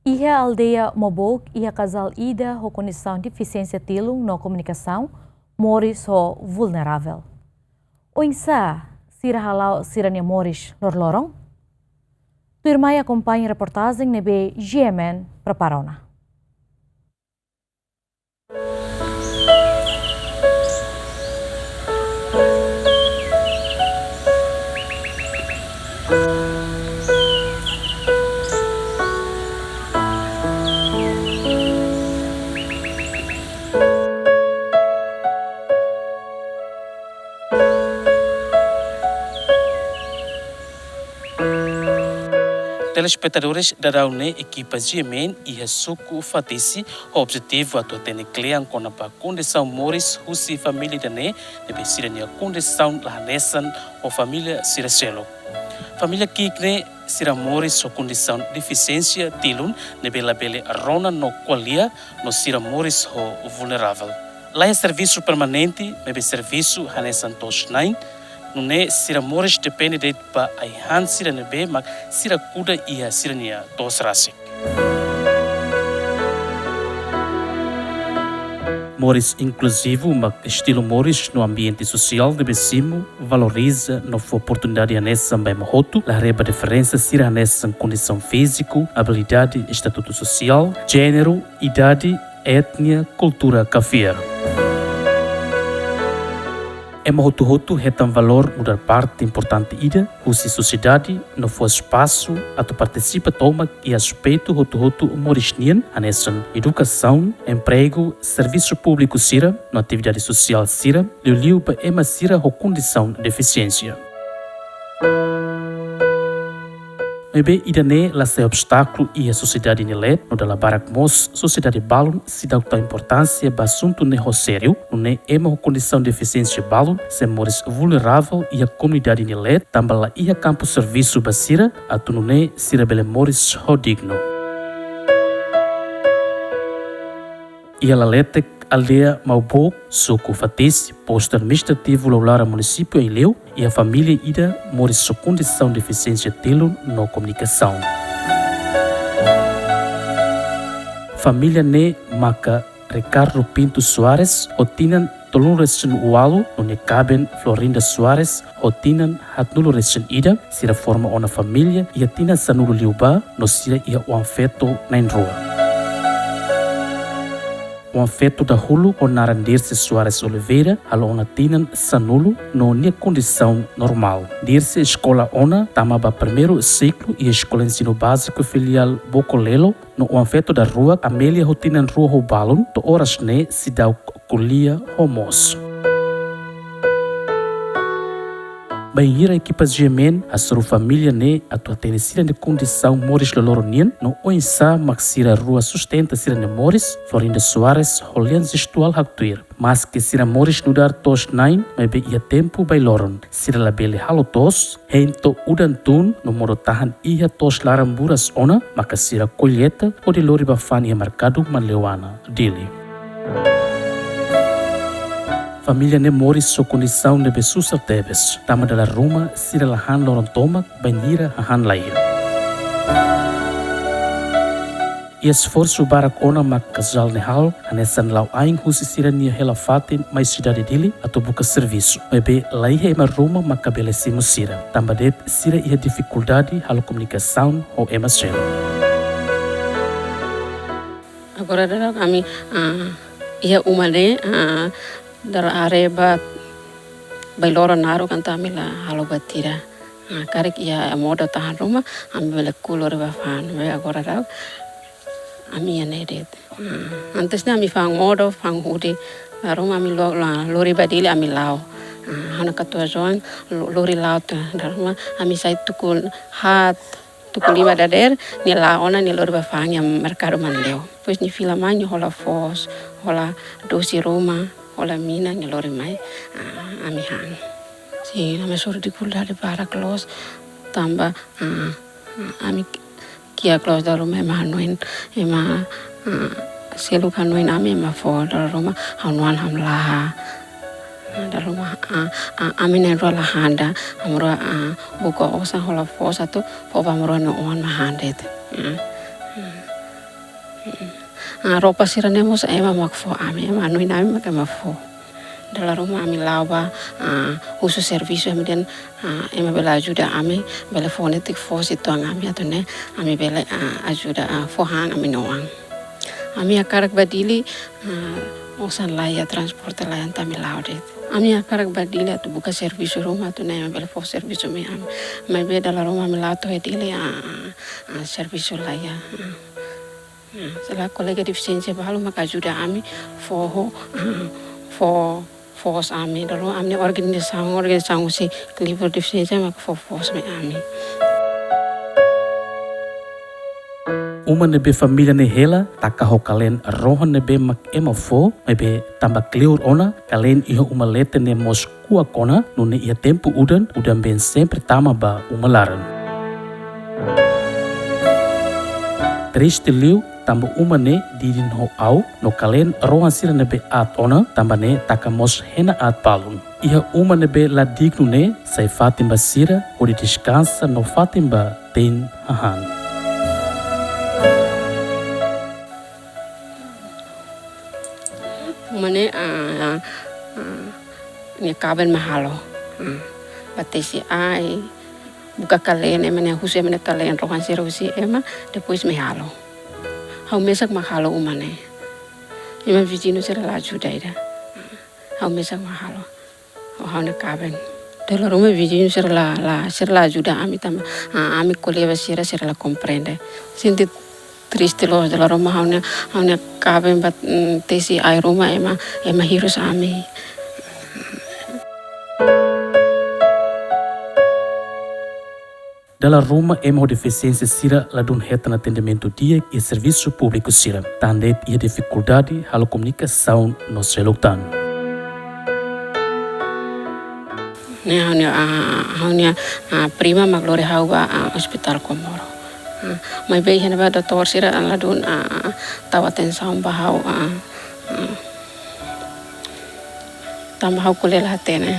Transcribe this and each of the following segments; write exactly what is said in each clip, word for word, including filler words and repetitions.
Iha aldeia Mobouk iha kazál ida ho kondisaun defisiénsia tilun no komunikasaun moris ho vulneravel. Oinsá sira hala'o sira-nia moris loroloron? Tuirmai akompaña reportajen ne'ebé G M N prepara ona. Telespetadores, daudaun ne'e ekipa G M N iha suku Fatisi ho objetivu atu hatene kle'an kona-ba kondisaun moris husi família ida-ne'e, ne'ebé sira-nia kondisaun la hanesan ho família sira seluk. Família ki'ik ne'e sira moris ho kondisaun defisiénsia tilun ne'ebé labele rona no ko'alia, no sira moris ho vulneravel. Laiha servisu permanente, maibé servisu hanesan to'os-na'in, nune'e sira moris depende de'it ba ai-han sira ne'ebé mak sira kuda iha sira-nia to'os rasik. Moris inkluzivu mak estilu moris no ambiente sosiál ne'ebé simu, valoriza no fó oportunidade hanesan ba ema hotu, la haree ba diferensa sira hanesan kondisaun fíziku, abilidade, estatutu sosiál, jéneru, idade, etnia, kultura ka fiar. Ema hotu-hotu hetan valór nu'udar parte importante ida husi sosiedade no fó espasu atu partisipa tomak iha aspetu hotu-hotu moris nian, hanesan edukasaun, empregu, servisu públiku sira, no atividade sosiál sira, liuliu ba ema sira ho kondisaun defisiénsia. Maibé ida-ne'e la sai obstákulu iha sosiedade nia leet, no dala barak mós sosiedade balun seidauk tau importánsia ba asuntu ne'e ho sériu, nune'e ema ho kondisaun defisiénsia balun sei moris vulneravel iha komunidade nia leet, tanba la iha kampu servisu ba sira, atu nune'e sira bele moris ho dignu. Iha laletek aldeia Maubou, suku Fatisi, postu administrativu Laulara, munisípiu Aileu, iha família ida moris ho kondisaun defisiénsia tilun no komunikasaun. Família ne'e maka Ricardo Pinto Soares, ho tinan tolunulu-resin-ualu, no nia kaben Florinda Soares, ho tinan haatnulu-resin-ida, sira forma ona família iha tinan sanulu liubá, no sira iha oan-feto na'in-rua. Oan-feto dahuluk ho naran Dirce Soares Oliveira, halo ona tinan sanulu, no nia kondisaun normál. Dirce eskola ona, tama ba primeiru siklu iha Eskola Ensinu Báziku Filiál Bokolelo, no oan-feto daruak, Amélia ho tinan rua ho balun, to'o oras ne'e seidauk ko'alia ho moos. Bainhira ekipa G M N hasoru família ne'e atu hatene sira-nia kondisaun moris loroloron nian, no oinsá mak sira rua sustenta sira-nia moris, Florinda Soares ho lian jestuál haktuir. Maske sira moris nu'udar to'os-na'in, maibé iha tempu bailoron, sira labele halo to'os, hein to'o udan tun no modo-tahan iha to'os laran buras ona, maka sira kolleita hodi lori ba fa'an iha merkadu Manleuana, Dili. Família ne'e moris ho kondisaun ne'ebé susar tebes, tanba dala ruma sira la han loron tomak, bainhira hahán la iha. Iha esforsu barak ona mak kazál ne'e halo, hanesan la'o ain husi sira-nia hela-fatin mai sidade Dili atu buka servisu. Maibé la iha ema ruma maka bele simu sira, tanba de'it sira iha difikuldade halo komunikasaun ho ema seluk. Agora daudaun ami, ah, iha uma ne'e, ah, dala ruma bailoron naruk entaun ami la halo buat ida. Ah, karik iha modo-tahan ruma, ami bele kuu lori ba fa'an. Maibé agora daudaun ami iha ne'e de'it. Ah, antes ne'e ami fa'an modo, fa'an hudi. Dala ruma ami lo-, la-, lori ba Dili ami la'o. Ah, ha'u-nia katuas-oan lo-, lori la'o tiha. Dala ruma ami sai tuku haat, tuku lima dadeer, nia la'o ona, nia lori ba fa'an iha merkadu Manleu. Depois nia fila mai, nia hola foos, hola dosi ruma, hola mina, nia lori mai, ah, ami han. Sin, ami hasoru difikuldade barak loos, tanba, ah, ah, ami kiak loos, dala ruma ema hanoin, ema, ah, seluk hanoin ami ema fo'er, dala ruma ha'u-nia oan hamlaha. Ah, dala ruma, ah, ah, ami na'in-rua la han ida, ami rua, ah, buka osan hola foos atu fó ba ami rua-nia oan mak han de'it. Ah, ah. Ah, roupa sira-ne'e mós ema mak fó ami, ema hanoin ami mak ema fó. Dala ruma ami la'o ba, ah, husu servisu ami dehan, ah, ema bele ajuda ami, bele fó netik fó situang ami atu nune'e, ami bele, ah, ajuda, ah, fó han ami-nia oan. Ami hakarak ba Dili, ah, osan laiha, transporte laiha, entaun ami la'o de'it. Ami hakarak ba Dili atu buka servisu ruma atu nune'e ami bele fó servisu mai ami. Maibé dala ruma ami la'o to'o iha Dili, ah, ah, ah, servisu laiha, ah. Ah, sira kolega defisiénsia balu mak ajuda ami fó ho, ah, fó foos ami, dala ruma ami-nia organizasaun, organizasaun husi klibur defisiénsia mak fó foos mai ami. Uma ne'ebé família ne'e hela taka ho kalen rohan ne'ebé mak ema fó, maibé tanba kleur ona, kalen iha uma leten ne'e mós kuak ona, nune'e iha tempu udan, udan-been sempre tama ba uma laran. Triste liu, tanba uma ne'e didin ho au, no kalen rohan sira ne'ebé aat ona, tanba ne'e taka mós hena aat balun. Iha uma ne'ebé la dignu ne'e, sai fatin ba sira hodi deskansa no fatin ba tein hahán. Uma ne'e, ah, ah, ah, nia kaben mak halo. Ah, ba tesi ai, buka kalen, ema ne'e husu ema nia kalen rohan sira husi ema, depois mak halo. Ha'u mesak mak halo uma ne'e. Ema viziñu sira la ajuda ida. Ha'u mesak mak halo. Ho ha'u-nia kaben. Dala ruma viziñu sira la, la, sira la ajuda ami tanba, ah, ami ko'alia ba sira, sira la komprende. Sente triste loos, dala ruma ha'u-nia, ha'u-nia kaben ba, mm, tesi ai ruma ema, ema hirus ami. Dala ruma ema ho defisiénsia sira ladún hetan atendimentu di'ak iha servisu públiku sira. Tan de'it iha difikuldade halo komunikasaun no seluk tan. Ne'e ha'u-nia, ah, ha'u-nia, ah, prima mak lori ha'u ba, ah, Hospital Comoro. Ah, maibé iha ne'ebá doutór sira ladún, ah, tau atensaun ba ha'u, ah, ah, tanba ha'u ko'alia la hatene.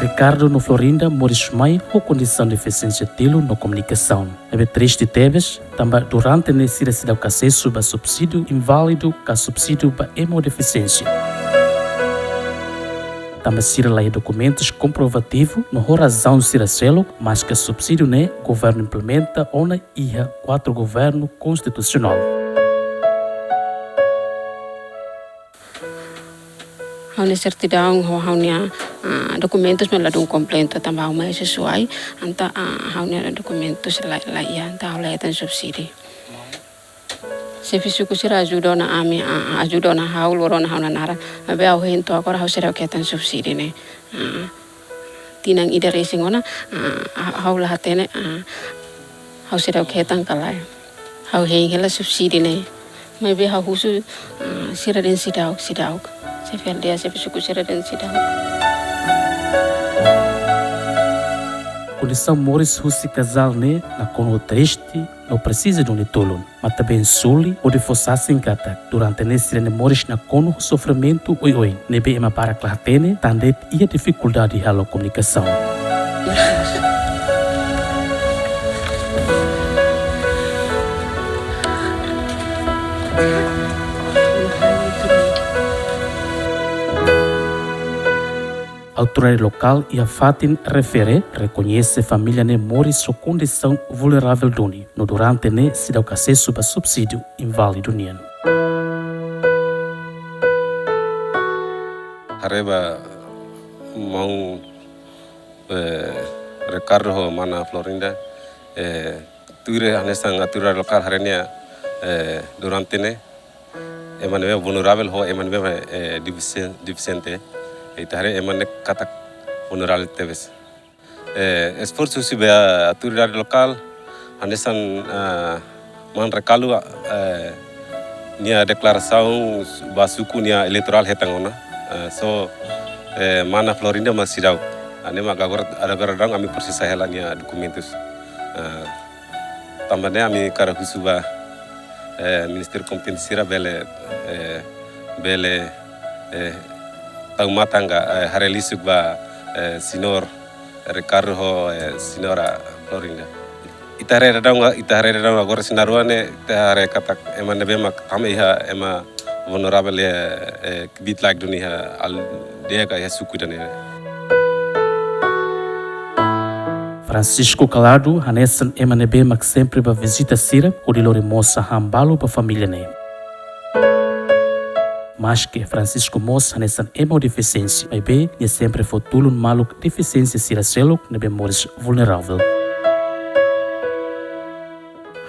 Ricardo no Florinda moris mai ho kondisaun defisiénsia tilun no komunikasaun. Ne'ebé triste tebes, tanba durante ne'e sira seidauk asesu ba subsídiu inválidu ka subsídiu ba ema ho defisiénsia. Tanba sira laiha dokumentus komprovativu no ho razaun sira seluk, maske subsídiu ne'e governu implementa ona iha kuadru governu konstitusionál. Ha'u-nia sertidaun ho ha'u-nia, ah, dokumentus mak ladún kompletu tanba ha'u mai sesuai, entaun, ah, ha'u-nia dokumentus la, laiha, entaun ha'u la hetan subsídiu. Xefe suku sira ajuda ona ami, ah, ajuda ona ha'u, lori ona ha'u-nia naran. Maibé ha'u hein to'o agora ha'u seidauk hetan subsídiu ne'e. Ah, tinan ida resin ona, ah, ha'u la hatene, ah, ha'u seidauk hetan ka lae. Ha'u hein hela subsídiu ne'e. Maibé ha'u husu, ah, sira dehan seidauk, seidauk. Xefe aldeia, xefe suku sira dehan seidauk. Kondisaun moris husi kazál ne'e nakonu triste no presiza duni tulun. Matabeen Suli hodi fó sasin katak durante ne'e sira-nia moris nakonu ho sofrimentu oioin, ne'ebé ema barak la hatene, tan de'it iha difikuldade halo komunikasaun. Autoridade lokál iha fatin refere rekoñese família ne'e moris ho kondisaun vulneravel duni, no durante ne'e seidauk asesu ba subsídiu inválidu nian. Haree ba maun, eh, Ricardo ho mana Florinda, eh, tuir hanesan autoridade lokál haree nia, eh, durante ne'e, ema ne'ebé vulneravel ho ema ne'ebé, eh, defisi-, defisiente. Ita haree ema ne'e katak vulneravel tebes. Eh, esforsu husi be autoridade lokál, hanesan, ah, mana Ricardo, eh, nia deklarasaun ba suku nia eleitorál hetan ona. Eh, so, eh, mana Florinda mak seidauk. Ne'e mak agora, agora daudaun ami presiza hela nia dokumentus. Eh, tanba ne'e ami hakarak husu ba, eh, ministériu kompetente sira bele, eh, bele, eh, tau matan ka, eh, haree lisuk ba, eh, señór Ricardo ho, eh, señora Florinda. Ita haree daudaun, ita haree daudaun agora isin rua ne'e, ita haree katak ema ne'ebé mak tama iha ema vulnerável, eh, eh, kbiit-laek duni iha aldeia ka iha suku ida-ne'e. Francisco Calado hanesan ema ne'ebé mak sempre bá vizita sira, hodi lori mós hahán balu ba família ne'e. Maske Francisco mós hanesan ema ho defisiénsia, maibé nia sempre fó tulun maluk defisiénsia sira seluk ne'ebé moris vulnerável.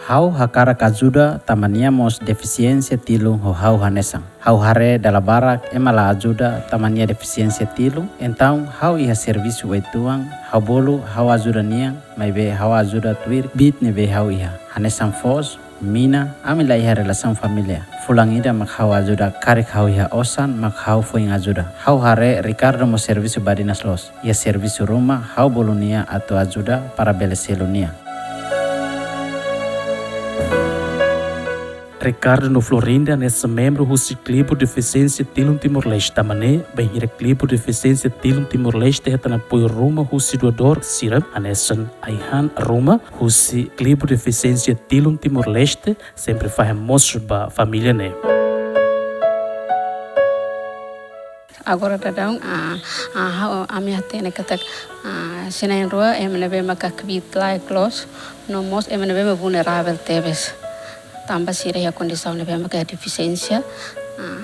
Ha'u hakarak ajuda tanba nia mós defisiénsia tilun ho ha'u hanesan. Ha'u haree dala barak ema la ajuda tanba nia defisiénsia tilun, entaun ha'u iha servisu uitoan, ha'u bolu ha'u ajuda nia, maibé ha'u ajuda tuir kbiit ne'ebé ha'u iha. Hanesan foos, mina, ami la iha relasaun família. Fulan ida mak ha'u ajuda karik ha'u iha osan mak ha'u foin ajuda. Ha'u haree Ricardo mós servisu badinas loos. Iha servisu ruma, ha'u bolu nia atu ajuda para bele selu nia. Ricardo no Florinda hanesan membru husi Klibur Defisiénsia Tilun Timor-Leste. Tanba ne'e, bainhira Klibur Defisiénsia Tilun Timor-Leste hetan apoiu ruma husi doadór sira, hanesan ai-han ruma husi Klibur Defisiénsia Tilun Timor-Leste, sempre fahe mosu ba família ne'e. Agora daudaun, ah, ah, ha'u, ami hatene katak, ah, isin rua ema ne'ebé maka kbiit-laek loos, no mós ema ne'ebé mak vulnerável tebes. Tanba sira iha kondisaun ne'ebé maka defisiénsia, ah,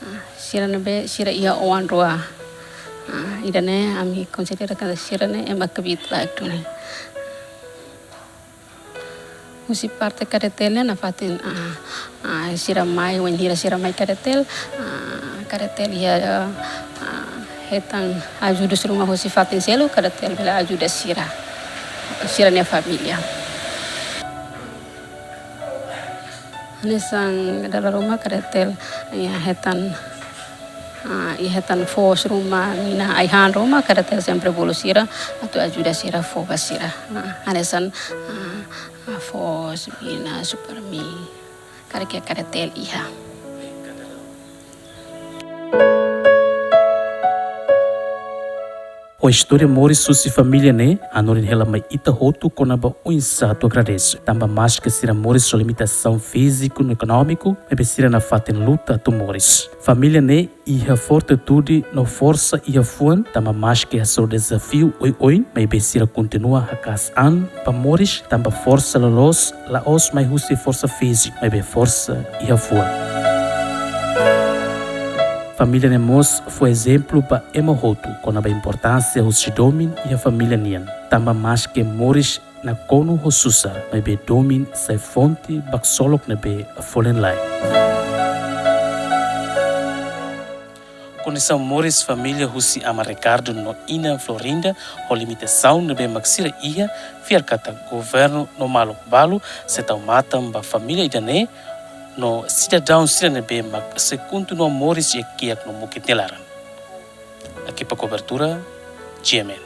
ah, sira ne'ebé, sira iha oan rua. Ah, ida-ne'e ami konsidera katak sira ne'e ema kbiit-laek duni. Husi parte Cadatel nian nafatin, ah, ah, sira mai, wainhira sira mai Cadatel, ah, Cadatel iha, ah, hetan ajudus ruma husi fatin seluk, Cadatel bele ajuda sira, sira-nia família. Hanesan dala ruma Cadatel iha hetan, ah, iha hetan foos ruma, mina, ai-han ruma, Cadatel sempre bolu sira atu ajuda sira fó ba sira. Ah, hanesan, ah, ah, foos, mina, Supermi, karik iha Cadatel iha. Ho istória moris husi família ne'e, hanorin hela mai ita hotu kona-ba oinsá atu agradese. Tanba maske sira moris ho limitasaun fíziku no ekonómiku, maibé sira nafatin luta atu moris. Família ne'e iha fortitude no forsa iha fuan, tanba maske hasoru dezafiu oioin, maibé sira kontinua haka'as an ba moris, tanba forsa loloos la'ós mai husi forsa fíziku, maibé forsa iha fuan. Família ne'e mós fó ezemplu ba ema hotu kona-ba importánsia husi domin iha família nian. Tanba maske moris nakonu ho susar, maibé domin sai fonte ba ksolok ne'ebé folin-laek. Kondisaun moris família husi Aman Ricardo no Inan Florinda ho limitasaun ne'ebé mak sira iha, fiar katak governu no maluk balu sei tau matan ba família ida-ne'e, no sidadaun sira ne'ebé mak sei kontinua moris iha kiak no mukit nia laran. Ekipa kobertura, G M N.